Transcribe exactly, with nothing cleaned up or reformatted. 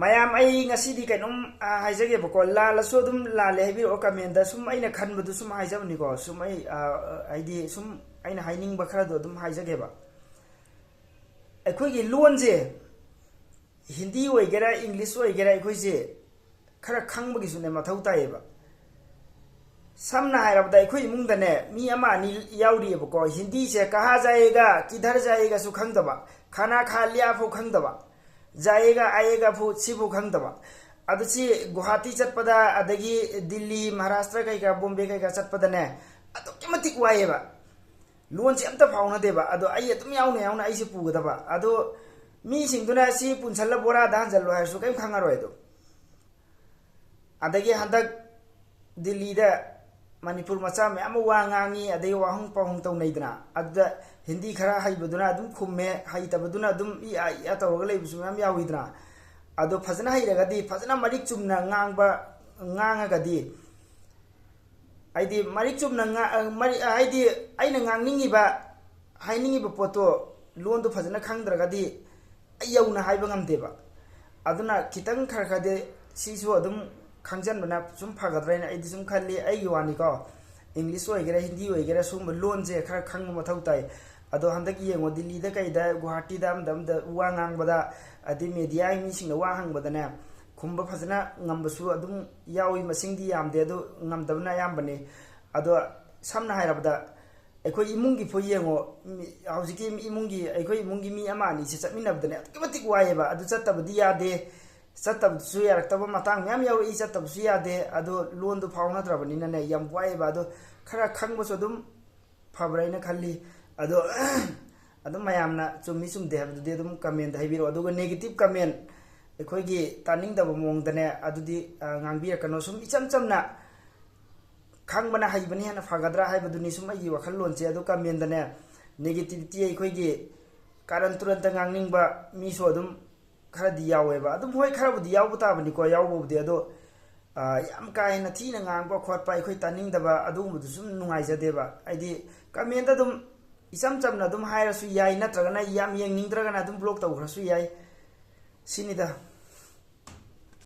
ꯃꯌꯥꯝ, ꯑꯩ ꯉꯁꯤꯗꯤ ꯀꯩꯅꯣꯝ, ꯑ, ꯍꯥꯏꯖꯒꯦꯕꯀꯣ꯫ ꯂꯥꯜꯂꯁꯨ ꯑꯗꯨꯝ ꯂꯥꯜꯂꯦ ꯍꯥꯏꯕꯤꯔꯛꯑꯣ comment ꯗ꯫ ꯁꯨꯝ ꯑꯩꯅ ꯈꯟꯕꯗꯨ ꯁꯨꯝ ꯍꯥꯏꯖꯕꯅꯤꯀꯣ꯫ ꯁꯨꯝ ꯑꯩ, ꯑ, ꯍꯥꯏꯗꯤ ꯁꯨꯝ ꯑꯩꯅ ꯍꯥꯏꯅꯤꯡꯕ ꯈꯔꯗꯣ ꯑꯗꯨꯝ ꯍꯥꯏꯖꯒꯦꯕ꯫ ꯑꯩꯈꯣꯏꯒꯤ ꯂꯣꯟꯁꯦ ꯍꯤꯟꯗꯤ ꯑꯣꯏꯒꯦꯔꯥ, ꯏꯪꯂꯤꯁ ꯑꯣꯏꯒꯦꯔꯥ, ꯑꯩꯈꯣꯏꯁꯦ ꯈꯔ ꯈꯪꯕꯒꯤꯁꯨꯅꯦ ꯃꯊꯧ ꯇꯥꯏꯌꯦꯕ꯫ ꯁꯝꯅ ꯍꯥꯏꯔꯕꯗ, ꯑꯩꯈꯣꯏ ꯏꯃꯨꯡꯗꯅꯦ ꯃꯤ ꯑꯃ ꯑꯅꯤ ꯌꯥꯎꯔꯤꯑꯕꯀꯣ, ꯍꯤꯟꯗꯤꯁꯦ "ꯀꯍꯥ ꯖꯥꯌꯦꯒꯥ, ꯀꯤꯙꯔ ꯖꯥꯌꯦꯒꯥ"ꯁꯨ ꯈꯪꯗꯕ, "ꯈꯥꯅꯥ ꯈꯥ ꯂꯤꯌꯥ" ꯐꯥꯎ ꯈꯪꯗꯕ, "ꯖꯥꯌꯦꯒꯥ, ꯑꯥꯌꯦꯒꯥ" ꯐꯥꯎ, ꯁꯤꯐꯥꯎ ꯈꯪꯗꯕ꯫ ꯑꯗꯨ ꯁꯤ ꯒꯨꯋꯥꯍꯥꯇꯤ ꯆꯠꯄꯗ, ꯑꯗꯒꯤ ꯗꯤꯜꯂꯤ, ꯃꯍꯥꯔꯥꯁꯇ꯭ꯔ ꯀꯩꯀꯥ, ꯕꯣꯝꯕꯦ ꯀꯩꯀꯥ ꯆꯠꯄꯗꯅꯦ ꯑꯗꯨꯛꯀꯤ ꯃꯇꯤꯛ ꯋꯥꯏꯑꯦꯕ꯫ ꯂꯣꯟꯁꯦ ꯑꯝꯇ ꯐꯥꯎꯅꯗꯦꯕ꯫ ꯑꯗꯣ ꯑꯩ ꯑꯗꯨꯝ ꯌꯥꯎꯅ ꯌꯥꯎꯅ ꯑꯩꯁꯦ ꯄꯨꯒꯗꯕ꯫ ꯑꯗꯣ ꯃꯤꯁꯤꯡꯗꯨꯅ "ꯁꯤ ꯄꯨꯟꯁꯜꯂ ꯕꯣꯔꯥꯗ ꯍꯥꯟꯖꯜꯂꯣ" ꯍꯥꯏꯔꯁꯨ ꯀꯔꯤꯝ ꯈꯪꯉꯔꯣꯏ꯫ ꯑꯗꯣ ꯑꯗꯒꯤ ꯍꯟꯗꯛ ꯗꯤꯜꯂꯤꯗ ꯃꯅꯤꯄꯨꯔ ꯃꯆꯥ ꯃꯌꯥꯝ ꯑꯃ ꯋꯥ ꯉꯥꯡꯉꯤ, ꯑꯗꯩ ꯋꯥꯍꯪ ꯄꯥꯎꯍꯪ ꯇꯧꯅꯩꯗꯅ, ꯑꯗꯨꯗ ꯍꯤꯟꯗꯤ ꯈꯔ ꯍꯩꯕꯗꯨꯅ ꯑꯗꯨꯝ ꯈꯨꯝꯃꯦ, ꯍꯩꯇꯕꯗꯨꯅ ꯑꯗꯨꯝ ꯏ ꯑꯥ ꯏ ꯑꯥ ꯇꯧꯔꯒ ꯂꯩꯕꯁꯨ ꯃꯌꯥꯝ ꯌꯥꯎꯋꯤꯗꯅ꯫ ꯑꯗꯣ ꯐꯖꯅ ꯍꯩꯔꯒꯗꯤ, ꯐꯖꯅ ꯃꯔꯤꯛ ꯆꯨꯝꯅ ꯉꯥꯡꯕ, ꯉꯥꯡꯉꯒꯗꯤ, ꯍꯥꯏꯗꯤ ꯃꯔꯤꯛ ꯆꯨꯝꯅ ꯉꯥ-, ꯑ, ꯃꯔꯤ-, ꯑ, ꯍꯥꯏꯗꯤ ꯑꯩꯅ ꯉꯥꯡꯅꯤꯡꯉꯤꯕ, ꯍꯥꯏꯅꯤꯡꯉꯤꯕ ꯄꯣꯠꯇꯣ, ꯂꯣꯟꯗꯣ ꯐꯖꯅ ꯈꯪꯗ꯭ꯔꯒꯗꯤ ꯑꯩ ꯌꯧꯅ ꯍꯥꯏꯕ ꯉꯝꯗꯦꯕ꯫ ꯑꯗꯨꯅ ꯈꯤꯇꯪ ꯈꯔ ꯈꯔꯗꯤ ꯁꯤꯁꯨ ꯑꯗꯨꯝ ꯈꯪꯖꯟꯕꯅ ꯁꯨꯝ ꯐꯒꯗ꯭ꯔꯥ ꯍꯥꯏꯅ ꯑꯩꯗꯤ ꯁꯨꯝ ꯈꯜꯂꯤ, ꯑꯩꯒꯤ ꯋꯥꯅꯤꯀꯣ꯫ ꯏꯪꯂꯤꯁ ꯑꯣꯏꯒꯦꯔꯥ, ꯍꯤꯟꯗꯤ ꯑꯣꯏꯒꯦꯔꯥ, ꯁꯨꯝꯕ ꯂꯣꯟꯁꯦ ꯈꯔ ꯈꯪꯕ ꯃꯊꯧ ꯇꯥꯏ꯫ ꯑꯗꯣ ꯍꯟꯗꯛ ꯌꯦꯡꯉꯣ, ꯗꯤꯜꯂꯤꯗ ꯀꯩꯗ, ꯒꯨꯋꯥꯍꯥꯇꯤꯗ, ꯑꯃꯗ ꯑꯃꯗ ꯋꯥ ꯉꯥꯡꯕꯗ, ꯑꯗꯩ ꯃꯦꯗꯤꯌꯥꯒꯤ ꯃꯤꯁꯤꯡꯅ ꯋꯥ ꯍꯪꯕꯗꯅꯦ, ꯈꯨꯝꯕ ꯐꯖꯅ ꯉꯝꯕꯁꯨ ꯑꯗꯨꯝ ꯌꯥꯎꯏ, ꯃꯁꯤꯡꯗꯤ ꯌꯥꯝꯗꯦ, ꯑꯗꯨ ꯉꯝꯗꯕꯅ ꯑꯌꯥꯝꯕꯅꯤ꯫ ꯑꯗꯣ ꯁꯝꯅ ꯍꯥꯏꯔꯕꯗ, ꯑꯩꯈꯣꯏ ꯏꯃꯨꯡꯒꯤ ꯐꯥꯎ ꯌꯦꯡꯉꯣ, ꯃꯤ-, ꯍꯧꯖꯤꯛꯀꯤ ꯏꯃꯨꯡꯒꯤ, ꯑꯩꯈꯣꯏ ꯏꯃꯨꯡꯒꯤ ꯃꯤ ꯑꯃ ꯑꯅꯤꯁꯦ ꯆꯠꯃꯤꯟꯅꯕꯗꯅꯦ ꯑꯗꯨꯛꯀꯤ ꯃꯇꯤꯛ ꯋꯥꯏꯑꯦꯕ꯫ ꯑꯗꯨ ꯆꯠꯇꯕꯗꯤ ꯌꯥꯗꯦ, ꯆꯠꯇꯕꯁꯨ ꯌꯥꯔꯛꯇꯕ ꯃꯇꯥꯡ ꯃꯌꯥꯝ ꯌꯥꯎꯔꯛꯏ, ꯆꯠꯇꯕꯁꯨ ꯌꯥꯗꯦ꯫ ꯑꯗꯣ ꯂꯣꯟꯗꯣ ꯐꯥꯎꯅꯗ꯭ꯔꯕꯅꯤꯅꯅꯦ ꯌꯥꯝ ꯋꯥꯏꯑꯦꯕ꯫ ꯑꯗꯣ ꯈꯔ ꯈꯪꯕꯁꯨ ꯑꯗꯨꯝ ꯐꯕ꯭ꯔꯥ ꯍꯥꯏꯅ ꯈꯜꯂꯤ꯫ ꯑꯗꯣ ꯑꯗꯨꯝ ꯃꯌꯥꯝꯅ ꯆꯨꯝꯃꯤ ꯆꯨꯝꯗꯦ ꯍꯥꯏꯕꯗꯨꯗꯤ ꯑꯗꯨꯝ comment ꯍꯥꯏꯕꯤꯔꯛꯑꯣ꯫ ꯑꯗꯨꯒ negative comment, ꯑꯩꯈꯣꯏꯒꯤ ꯇꯥꯅꯤꯡꯗꯕ ꯃꯑꯣꯡꯗꯅꯦ, ꯑꯗꯨꯗꯤ, ꯑ, ꯉꯥꯡꯕꯤꯔꯛꯀꯅꯣ꯫ ꯁꯨꯝ ꯏꯆꯝ ꯆꯝꯅ ꯈꯪꯕꯅ ꯍꯩꯕꯅ ꯍꯦꯟꯅ ꯐꯒꯗ꯭ꯔꯥ ꯍꯥꯏꯕꯗꯨꯅꯤ ꯁꯨꯝ ꯑꯩꯒꯤ ꯋꯥꯈꯜꯂꯣꯟꯁꯦ꯫ ꯑꯗꯨ comment ꯗꯅꯦ negativity, ꯑꯩꯈꯣꯏꯒꯤ ꯀꯥꯔꯟ ꯇꯨꯔꯟꯇ ꯉꯥꯡꯅꯤꯡꯕ ꯃꯤꯁꯨ ꯑꯗꯨꯝ ꯈꯔꯗꯤ ꯌꯥꯎꯋꯦꯕ꯫ ꯑꯗꯨꯝ ꯍꯣꯏ, ꯈꯔꯕꯨꯗꯤ ꯌꯥꯎꯕ ꯇꯥꯕꯅꯤꯀꯣ, ꯌꯥꯎꯕꯕꯨꯗꯤ꯫ ꯑꯗꯣ, ꯑ, ꯌꯥꯝ ꯀꯥ ꯍꯦꯟꯅ ꯊꯤꯅ ꯉꯥꯡꯕ ꯈꯣꯠꯄ, ꯑꯩꯈꯣꯏ ꯇꯥꯅꯤꯡꯗꯕ ꯑꯗꯨꯒꯨꯝꯕꯗꯨ ꯁꯨꯝ ꯅꯨꯡꯉꯥꯏꯖꯗꯦꯕ꯫ ꯍꯥꯏꯗꯤ comment ꯑꯗꯨꯝ ꯏꯆꯝ ꯆꯝꯅ ꯑꯗꯨꯝ ꯍꯥꯏꯔꯁꯨ ꯌꯥꯏ, ꯅꯠꯇ꯭ꯔꯒꯅ ꯌꯥꯝ ꯌꯦꯡꯅꯤꯡꯗ꯭ꯔꯒꯅ ꯑꯗꯨꯝ block ꯇꯧꯈ꯭ꯔꯁꯨ ꯌꯥꯏ꯫ ꯁꯤꯅꯤꯗ꯫